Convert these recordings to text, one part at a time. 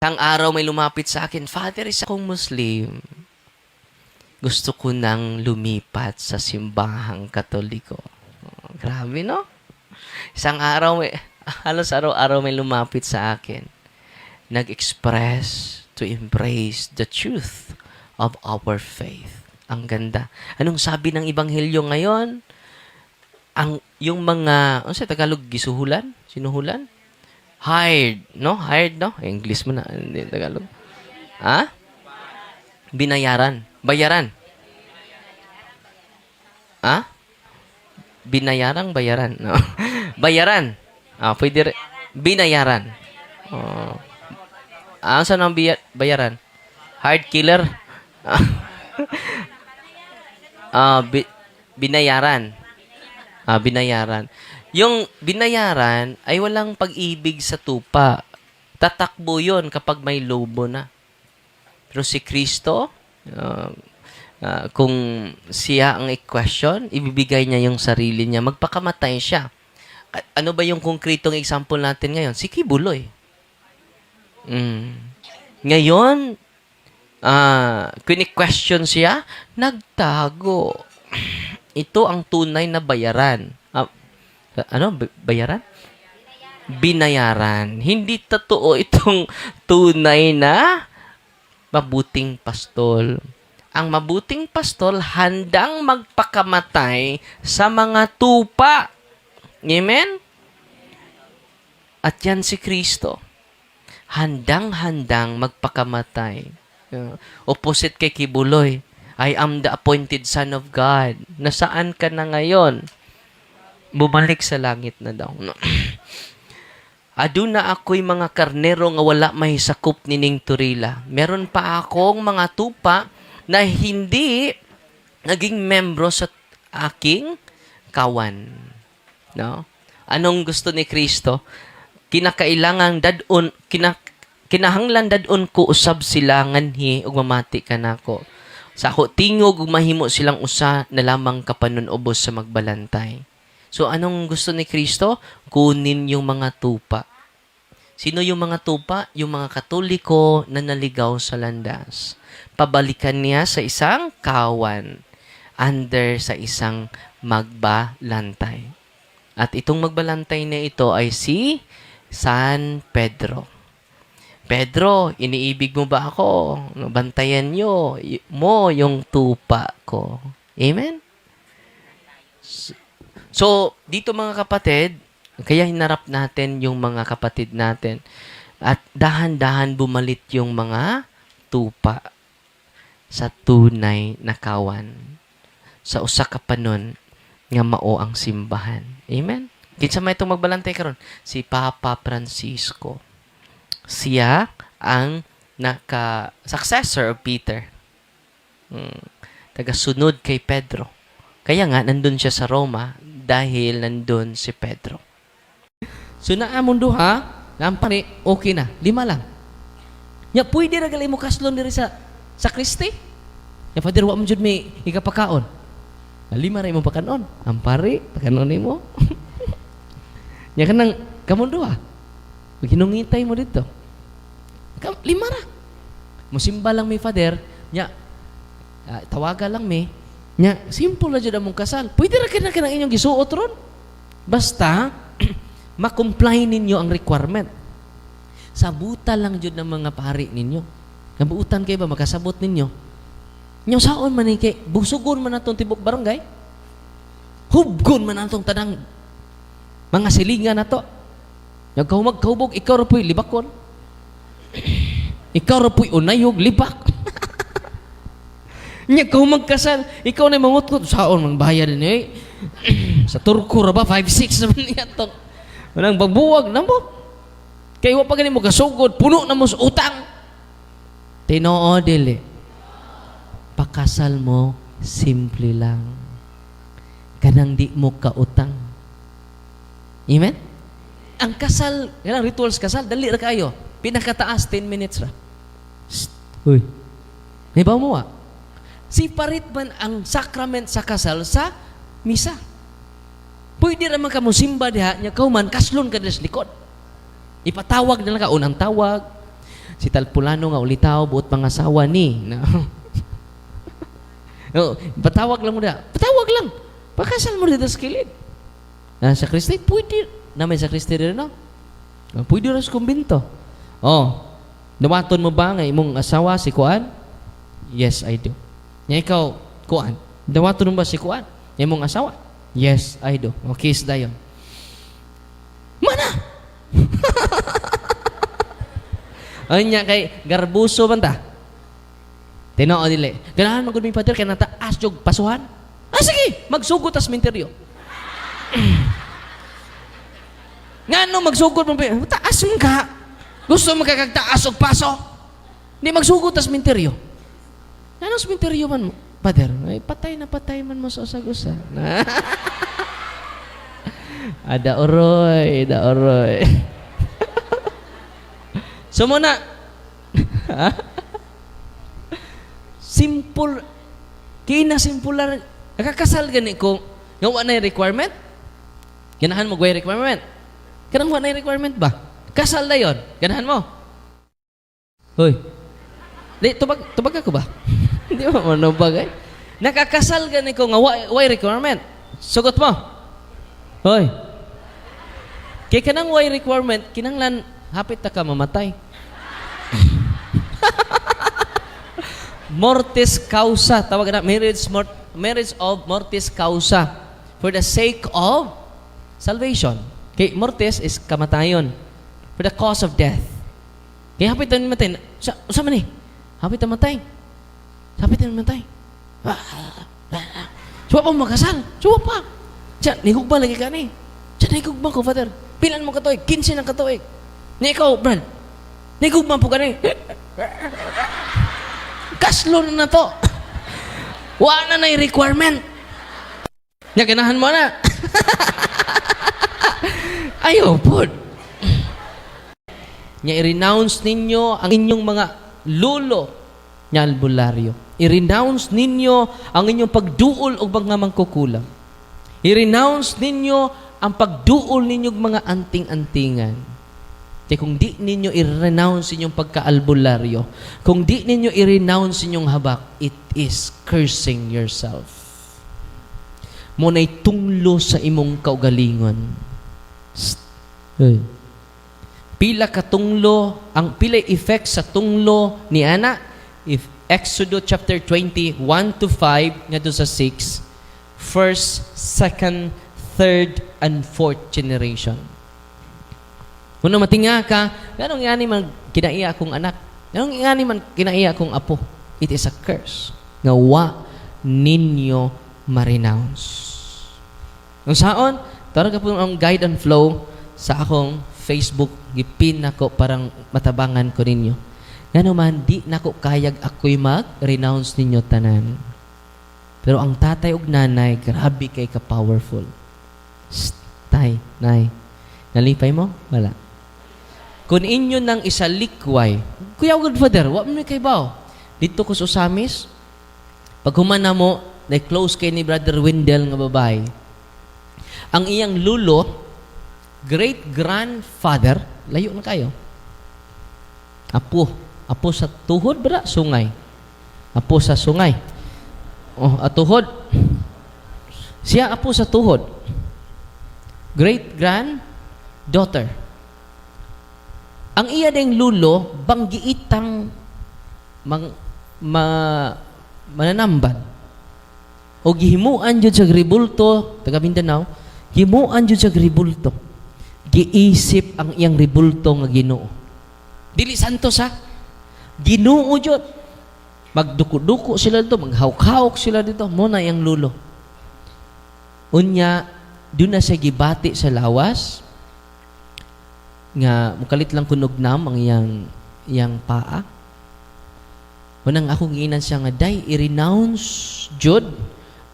Isang araw may lumapit sa akin, "Father, isa akong Muslim. Gusto ko nang lumipat sa simbahang Katoliko." Oh, grabe, no? Isang araw, halos araw-araw may lumapit sa akin. Nag-express to embrace the truth of our faith. Ang ganda. Anong sabi ng Ebanghelyo ngayon? Yung mga, ano sa Tagalog, gisuhulan? Sinuhulan? Hired, no? Hired, no? English mo na, hindi Tagalog. Ha? Binayaran. Bayaran. Ha? Binayarang bayaran. No. Bayaran. Ah, pwede binayaran. Oh. Ah, saan ang bayaran? Hard killer? Ah, binayaran. Ah, binayaran. Yung binayaran ay walang pag-ibig sa tupa. Tatakbo yon kapag may lobo na. Pero si Kristo, kung siya ang i-question, ibibigay niya yung sarili niya. Magpakamatay siya. Ano ba yung konkretong example natin ngayon? Si Quiboloy. Ngayon, kini-question siya, nagtago. Ito ang tunay na bayaran. Ah, ano? Bayaran? Binayaran. Hindi totoo itong tunay na mabuting pastol. Ang mabuting pastol handang magpakamatay sa mga tupa. Amen? At yan si Kristo. Handang-handang magpakamatay. Opposite kay Quiboloy. "I am the appointed Son of God." Nasaan ka na ngayon? Bumalik sa langit na daw. No? "Aduna ako'y mga karnero nga wala may sakop nining toril." Meron pa akong mga tupa na hindi naging membro sa aking kawan. No? Anong gusto ni Kristo? Kinakailangan dad-on kinahanglan dad-on ko usab sila nganhi ug mamati kanako. Sa ako tingog ug mahimo silang usa na lamang ka panunubos sa magbalantay. So anong gusto ni Kristo? Kunin yung mga tupa. Sino yung mga tupa? Yung mga Katoliko na naligaw sa landas. Pabalikan niya sa isang kawan under sa isang magbalantay. At itong magbalantay na ito ay si San Pedro. "Pedro, iniibig mo ba ako? Bantayan mo yung tupa ko." Amen? So, dito, mga kapatid, kaya hinarap natin yung mga kapatid natin. At dahan-dahan bumalik yung mga tupa sa tunay na kawan. Sa usa ka panon nga mao ang simbahan. Amen? Kinsa may itong magbalantay karon? Si Papa Francisco. Siya ang naka successor of Peter. Tagasunod kay Pedro. Kaya nga nandun siya sa Roma dahil nandun si Pedro. So naa mong duha, nampani, okay na. Lima lang. Nya pwede ra gali mo kaslon diri sa sacristy. Nya, "Father, wa man jud may ikapakaon." Lima ra imong pakanon. Ang pari, pakanon nimo. Nya kanang kamong duha. Hinungitay mo dito. Lima ra. Musimba lang mi, Father, nya tawaga lang mi. Nya simple na jud among kasal. Pwede ra kina kanang inyong gisuot ron. Basta ma-comply ninyo ang requirement. Sabuta lang jud ng mga pari ninyo. Kabuutan kay ba makasabot ninyo? Nyo saon man ni kay busugon man atong tibok barangay. Hubgon man atong tanang mga silingan nato. Nagkahumag kahubog, ikaw ra po'y libakon. Ikaw ra po'y unayog libak. Nya kahumag kasal, ikaw na mangutkot saon mang bayad ni eh. Sa Turko ra ba 5-6 naman niya to. Manang pagbuwag na mo. Kay wa pa gani mo kasugod, puno na mo sa utang. Tinoo dili? Pakasal mo, simple lang. Kanang di mo kautang. Amen? Ang kasal, kanang rituals kasal, dali ra kayo. Pinakataas, 10 minutes ra. Shh. Uy. May ba mo ah? Separate man ang sacrament sa kasal sa misa. Pwede ra man ka mo simba diha, nya kauman kaslon ka diri sa likod. Ipatawag na lang ka, unang tawag. Si Talpulano nga ulitaw buot pangasawa ni. No. No, patawag lang mo da. Patawag lang. Pakasal mo dito sa kilid. Na sa Kristi, pwede. Na may sa Kristi rin, no? Ah, pwede rin sa kumbinto. Oh, dawaton mo ba nga imong asawa si Kuan? Yes, I do. Nya ikaw, Kuan. Dawaton mo ba si Kuan? Imong asawa? Yes, I do. Okay, kiss dayon. Mana! Anya kay garbuso man ta. Tinuod dili. Ganahan man gud mi, Father, kay nataas jog pasuhan. Ah sige, magsugod tas minteryo. Ngano magsugod man, taas man ka. Gusto mo kag taas og paso? Di magsugod tas minteryo. Ngano sa minteryo man mo? Father, ay patay na patay man mo sa usag-usa. Ada oroy, da oroy. So muna, simple, kina simple lang. Nakakasal gani ko, nga wa na requirement? Ganahan mo gway requirement? Kanang wa na requirement ba? Kasal na yon. Ganahan mo? Hoy. Di, tubag, tubag ako ba? Hindi mo manubag eh. Nakakasal gani ko nga wa requirement. Sugot mo. Hoy. Kay kanang way requirement, kinanglan hapit ta ka mamatay. Mortis causa, tawag na marriage mort, marriage of mortis causa for the sake of salvation. Kay mortis is kamatayon, for the cause of death. Kay hapit ta matay, sa man ni? Hapit ta matay. Hapit ta matay. Suwa pa makasal. Suwa pa. Siya, nihugma lagi ka ni. Siya, nihugma ko, Father. Pilan mo katuig? 15 na katuig. Ni ikaw, Brad. Nihugma po ka ni. Kaslo na na to. Wa na na requirement. Nya, ganahan mo na. Ayaw po. Nya, i-renounce ninyo ang inyong mga lulo nya albularyo. I-renounce ninyo ang inyong pagduol og mga mangkukulam. I-renounce ninyo ang pagduol ninyong mga anting-antingan. Kaya kung di ninyo i-renounce inyong pagkaalbularyo, kung di ninyo i-renounce inyong habak, it is cursing yourself. Muna'y tunglo sa imong kaugalingon. Psst. Hey. Pila ka tunglo, ang pila effect sa tunglo ni ana, if Exodus chapter 20, 1 to 5, ngadto sa 6, first, second, third, and fourth generation. Kung matinga ka, ganong ngani man kinaiya akong anak, ganong ngani man kinaiya akong apo, it is a curse nga wa ninyo ma-renounce. Kung saon, tara ka po ang guide and flow sa akong Facebook, gipin nako parang matabangan ko ninyo. Ngano man, di nako kayag ako'y mag-renounce ninyo tanan. Pero ang tatay ug nanay, grabe kay ka-powerful. Shh, tay, nay, nalipay mo? Wala. Kung inyo nang isalikway, Kuya Godfather, wa mo kay baw. Dito ko sa Osamis, pag humana mo, na-close kay ni Brother Wendell nga babae. Ang iyang lulo, great-grandfather, layo na kayo. Apo, apo sa tuhod bra, sungay. Apo sa sungay. Oh, atuhod. Siya apo sa tuhod. Great-granddaughter. Ang iya ding lulo, banggiitang mang, ma, mananambal. O gihimuan jud sa ribulto, taga Mindanao, himuan jud sa ribulto. Giisip ang iyang ribulto nga Ginoo. Dili santos ha. Ginoo jud. Magduko-duko sila dito, maghawk-hawk sila dito. Mo na iyang lulo. Unya, doon na siya gibati sa lawas, nga mukalit lang kunog nam ang iyang paa. Unang akong giinan siya nga, day, i-renounce jud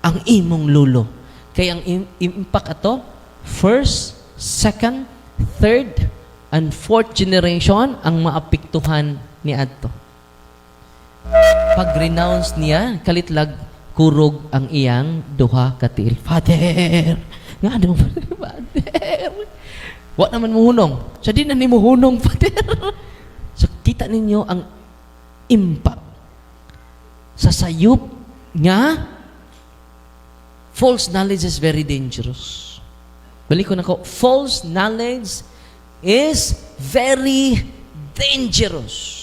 ang imong lulo. Kay ang impact ato, first, second, third, and fourth generation ang maapektuhan ni adto. Pag-renounce niya, kalitlag kurog ang iyang duha ka tiil. Father! Nga ano, Father? Wa naman mo hunong. Sa di na ni mo hunong, Father. So, Kita ninyo ang impact sa sayop nga false knowledge is very dangerous. Balik ko nako, false knowledge is very dangerous.